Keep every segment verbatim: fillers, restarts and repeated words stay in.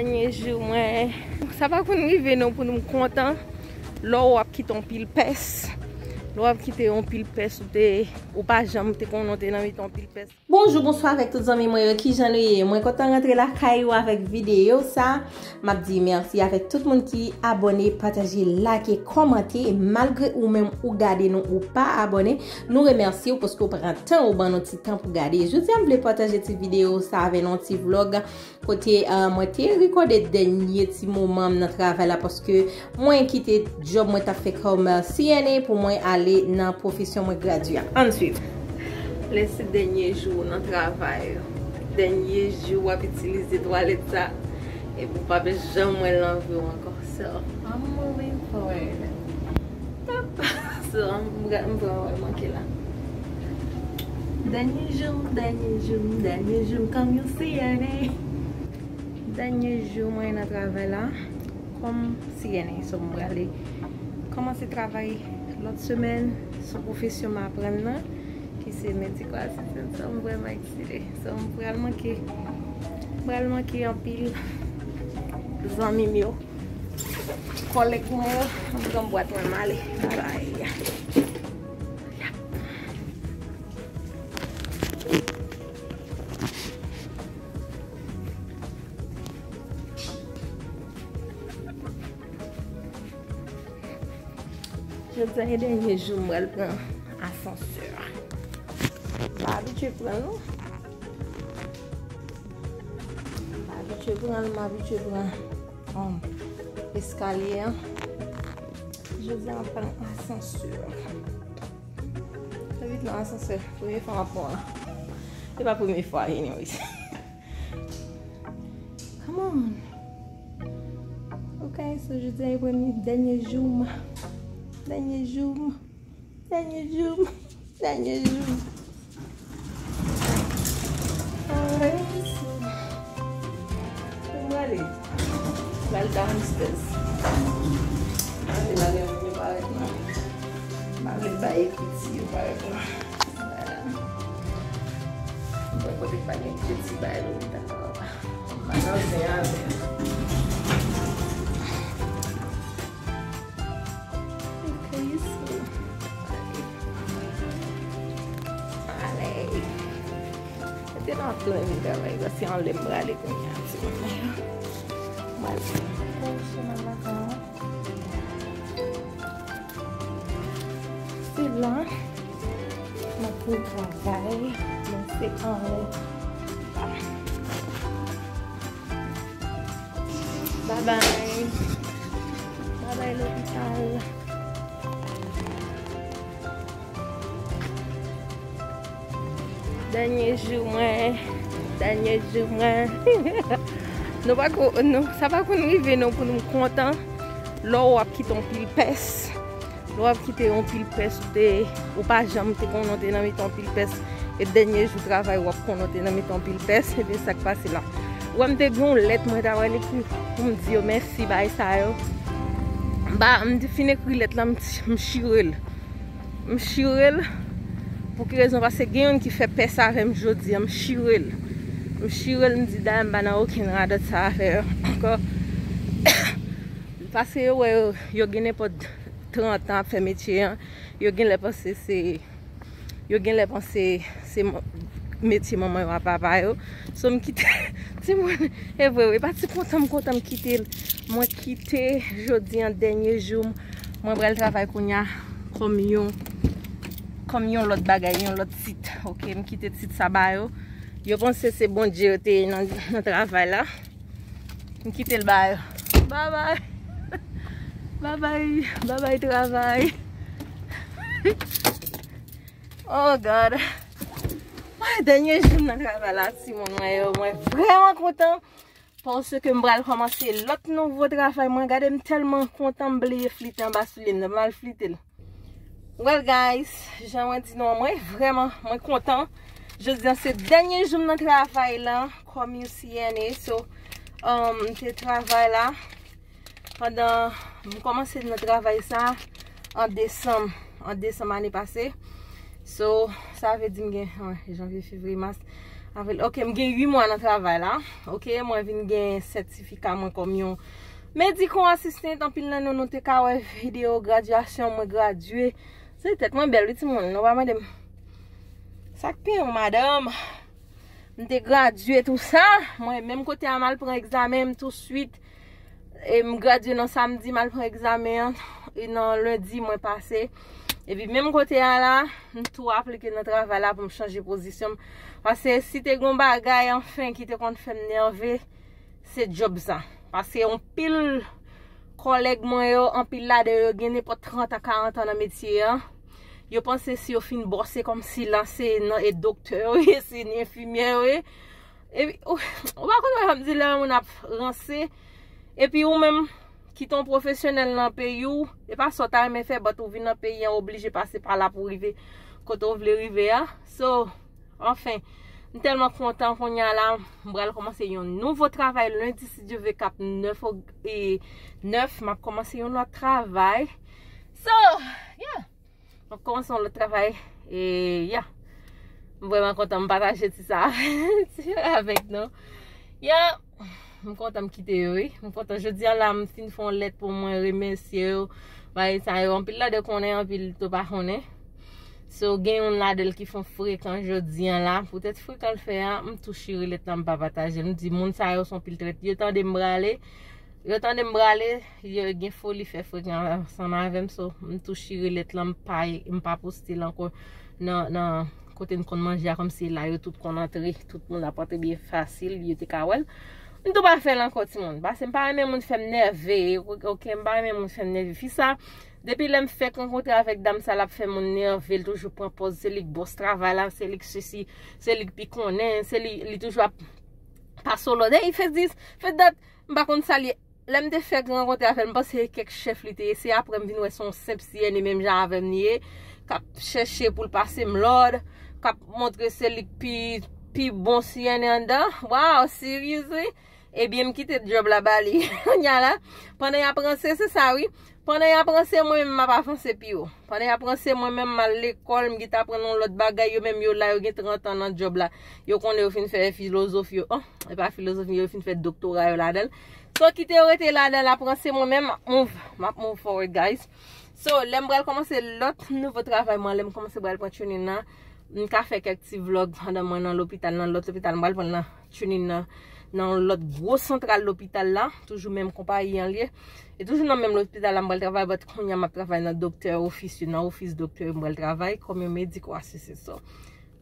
Dènye jou mwen, sa pa konn rive non pou nou kontan. Lè w ap kite yon pil pès, lè w ap kite yon pil pès, ou te, ou pa janm te konnen w te nan mitan yon pil pès. Bonjou, bonswa avèk tout zanmi mwen yo, kijan nou ye? Mwen kontan rantre lakay ou avèk videyo sa. M ap di mèsi avèk tout moun ki abòne, pataje, like, kòmante. Malgre ou menm ou gade nou, ou pa abòne, nou remèsye w paske w pran tan ou ban nou ti tan pou gade. Jodi a m vle pataje ti videyo sa avè nou, ti vlòg kote, uh, mwen te rekòde dènye ti moman m nan travay la paske mwen kite djòb mwen t ap fè kòm, uh, C N A pou mwen ale nan pwofesyon mwen gradye a. Ann swiv. Lè se dènye jou w nan travay, dènye jou w ap itilize twalèt sa, epi w p ap janm wè l nan vi w ankò. So, I'm moving forward. So, m, m, m pran wè manke la. Dènye jou m, dènye jou m, dènye jou m kòm yon C N A. Dènye jou mwen nan travay la kòm C N A. So, m prale kòmanse travay lòt semèn sou pwofesyon m aprann nan, ki se medical assistant. So, m vrèman eksite. So, m pral manke, m pral manke anpil zanmi m yo. Kòlèg mwen yo, m pran bwat mwen, m ale. Babay. Jodi a e dènye jou m pral pran asansè. M pa abitye pran l non. M pa abitye pran l, m abitye pran, um, eskalye an. Jodi a m ap pran asansè. Sa vit nan asansè. Premye fwa m ap pran. Se pa premye fwa, anyways. Come on. Ok, so jodi a e premye, dènye jou m. Dènye jou m. Dènye jou m. Dènye jou m. Alright, so, kote m prale? M prale downstairs. M prale bagay moun yo parèt la. M prale bay ekriti yo parèt la. Voilà. M wè kote k pa gen ekriti bay lopital la. M pa nan zen avè. Ok, so. Ale. Mete nan plan vin travay, paske anlè m prale kounye a, ti moun nan. M ale. Pran chemen lakay mwen. Se la. M ap vin travay. Men se anlè. Babay. Babay lopital. Dènye jou mwen. Dènye jou mwen. Nou pa ko-, nou, sa pa konn rive non pou nou kontan. Lè w ap kite yon pil pès. Lè w ap kite yon pil pès, ou te, ou pa janm te konnen w te nan mitan yon pil pès. E dènye jou travay w ap konnen w te nan mitan yon pil pès. Ebyen sa k pase la. Ou wè m te gen yon lèt mwen ta pral ekri pou m di yo mèsi bay sa yo. M pa, m te fin ekri lèt la, m, m chire l. M chire l. Pou ki rezon? Paske gen youn ki fè pès avè m jodi a, m chire l. M chire l, m di dayè m pa nan okenn radòt sa afè yo ankò. Paske yo wè yo, yo gen nenpòt trant an ap fè metye an, yo genlè panse se, yo genlè panse se mo-, metye manman yo ak papa yo. So m kite, timoun, e vre wi, e pa ti kontan m kontan m kite l. Mwen kite jodi an dènye jou m. Mwen pral travay kounye a kòm yon, kòm yon lòt bagay, yon lòt tit. Ok, m kite tit sa ba yo. Yo panse se Bondye yo te ye nan, nan travay la. M kite l ba yo. Babay. Babay. Babay travay. Oh God. Ay, dènye jou m nan travay la, timoun mwen yo. Mwen vrèman kontan. Paske m pral kòmanse lòt nouvo travay mwen. Gade m tèlman kontan m bliye flite anba soulye m nan. M al flite l. Well guys, jan mwen di nou an, mwen vrèman, mwen kontan. Jodi a se dènye jou m nan travay la kòm yon C N A. So, um, m te travay la pandan, m kòmanse nan travay sa an desanm, an desanm ane pase. So, sa vle di m gen, wè, janvye, fevriye, mas, Avril. Ok, m gen uit mwa nan travay la. Ok, mwen vin gen sètifika mwen kòm yon medical assistant. Anpil nan nou, nou te ka wè videyo gradyasyon mwen gradye. Se tèt mwen bèl, wi, timoun. Nou pa mande m. Sa k pi yon madanm. M te gradye tou sa. Mwen, menm kote a, m al pran egzamen m tou swit. E m gradye nan samdi, m al pran egzamen an. E nan lendi, mwen pase. Epi menm kote a la, m tou aplike nan travay la pou m chanje pozisyon m. Paske si te gon bagay, anfen, ki te konn fè m nève, se djòb sa. Paske yon pil kòlèg mwen yo, anpil ladan yo gen nenpòt trant an, karant an nan metye a. Yo panse si yo fin bòse kòmsi la se nan e doktè yo ye, se nan enfimyè yo ye. Epi, ou, ou pa konn sa m di lè yon moun ap ranse. Epi ou menm, kite yon pwofesyonèl nan peyi w, e pa sa w ta renmen fè, but ou vin nan peyi an, oblije pase pa la pou rive kote w vle rive a. So, anfen, m tèlman kontan kounye a la, m pral kòmanse yon nouvo travay lendi, si Dye vle, k ap nèf o-, e nèf, m ap kòmanse yon lòt travay. So, yeah. M ap kòmanse yon lòt travay. E, ya. M vrèman kontan m pataje ti sa avèk nou. Ya. M kontan m kite yo, wi. M kontan jodi a la, m fin fè yon lèt pou mwen remèsye yo. Bagay sa yo, anpil ladan konnen, anpil tou pa konnen. So, gen youn ladan ki fè yon frekan jodi a la. Poutèt frekan l fè a, m tou chire lèt la, m pa pataje l. M di, moun sa yo se yon pil trèt. Yo tande m prale. Yo tande m prale, yo gen foli fè frekan ansanm avè m, so, m tou chire lèt lan, m pa, m pa poste l ankò nan, nan kote n konn manje a, kòmsi la yo tout konn antre, tout moun ap antre byen fasil, yo te ka wè l. M tou pa fè l ankò, timoun. Paske m pa renmen moun fè m nève, ok, m pa renmen moun fè m nève. Fi sa, depi lè m fèk rankontre avèk dam sa, l ap fè moun nève, l toujou pran pòz, se li k bòs travay la, se li k sesi, se li k pi konnen, se li, li toujou ap pase w lòd. Ey, fè dis, fè dat, m pa konn sa li ye. Lè m te fèk rankontre avè l, m panse se kèk chèf li te ye. Se apre m vin wè se yon senp C N A menm jan avè m li ye, k ap chèche pou l pase m lòd, k ap montre se li k pi, pi bon C N A anndan. Wow, seriously? Ebyen, m kite djòb la ba li. Kounye a la, pandan y ap ranse, se sa wi. Pandan y ap ranse, mwen menm m ap avanse pi wo. Pandan y ap ranse, mwen menm m al lekòl, m gentan aprann yon lòt bagay. Yo menm yo la, yo gen trant an nan djòb la. Yo konnen yo fin fè filozofi yo. Oh, e pa filozofi, yo fin fè doktora yo ladan l. So, kite yo rete ladan l ap ranse, mwen menm, m ap move, m ap move forward, guys. So, lè m pral kòmanse lòt nouvo travay mwen, lè m kòmanse pral pran training nan, m ka fè kèk ti vlog pandan mwen nan lopital, nan lòt lopital, m pral pran nan training nan, nan yon lòt gwo santral lopital la, toujou menm konpayi an l ye. E toujou nan menm lopital la m pral travay, but kounye a m ap travay nan doktè ofis yo, nan ofis doktè yo m pral travay kòm yon medical assistant. So,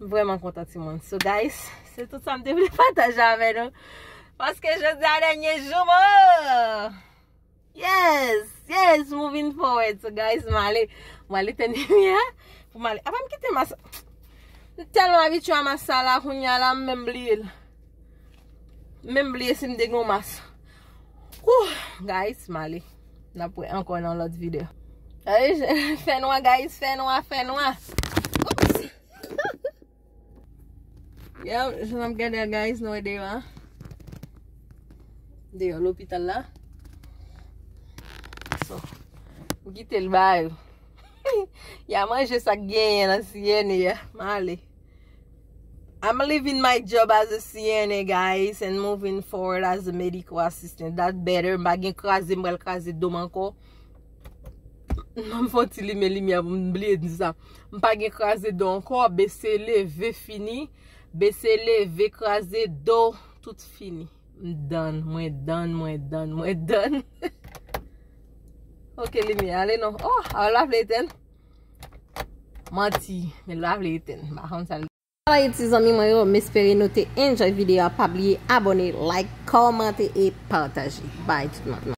m vrèman kontan timoun. So, guys, se tout sa m te vle pataje avè nou. Paske jodi a dènye jou mwen. Yes, yes, moving forward. So, guys, m ale, m ale etenn limyè pou m ale. Apa m kite mas. M tèlman abitye a mas sa la, kounye a la, m menm bliye l. M menm bliye si m te gen yon mas. Whew, guys, m ale. N ap wè ankò nan lòt videyo. Ay, fè nwa, guys, fè nwa, fè nwa. Oops. Yeah, jan n ap gade a, guys, nou wè deyò a. Deyò lopital la. So, m kite l ba yo. Y a manje sa k genyen nan C N A a. M ale. I'm leaving my job as a C N A, guys, and moving forward as a medical assistant. That better. M pa gen kraze, m pral kraze do m ankò. M fè yon ti limen limyè pou m bliye di sa. M pa gen kraze do ankò. Bese, leve, fini. Bese, leve, kraze do. Tout fini. M done, mwen done, mwen done, mwen done. Ok, limyè, ale non. Oh, a la vle etenn. Manti, men la vle etenn. M pa konn sa l. Alright, ti zanmi mwen yo, m espere nou te enjoy videyo a. Pa bliye abòne, like, kòmante e pataje. Bye tout moun.